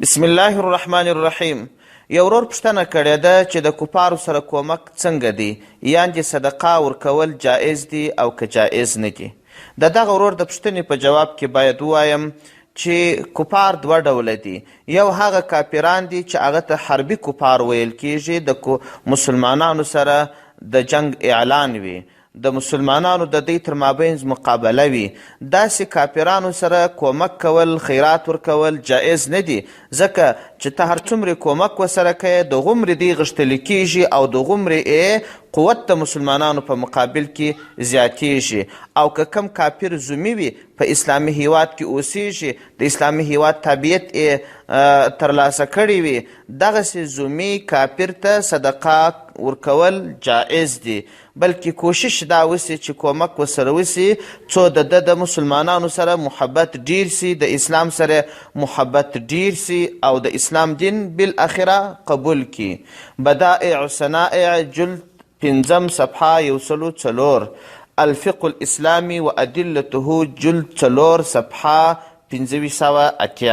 بسم الله الرحمن الرحیم. یو ورور پوښتنه کړې ده چې د کفارو سره کومک څنګه دی، یاندې صدقه ورکول جایز دي او که جایز نه دي؟ د دغه ورور د پوښتنې په جواب کې باید ووایم چې کفار دوه ډوله دي. یو هغه کافران دي چې هغه ته حربي کفار ویل کیږي، د مسلمانانو سره د جنګ اعلان وي، د مسلمانانو د دوی تر مابینځ مقابله وي. داسې کافرانو سره کومک کول، خیرات ورکول جایز نه دي، ځکه چې ته هر څومره کومک ورسره کوې دغومرې دوی غښتلي کیږي او دغومرې یې قوت د مسلمانانو په مقابل کې زیاتیږي. او که کوم کافر ذمي وي، په اسلامي هیواد کې اوسیږي، د اسلامي هیواد تابعیت یې ترلاسه کړی وي، دغسې ذمي کافر ته صدقه ورکول جایز دي، بلکې کوشش دا وسي چې کومک ورسره وسي څو د ده د مسلمانانو سره محبت ډیر سي، د اسلام سره محبت ډیر سي او د اسلام دین بالاخره قبول کړي. بدائع الصنائع جلد پنځم صفحه 104، الفقه الاسلامي وادلته جلد 4 صفحه 2580.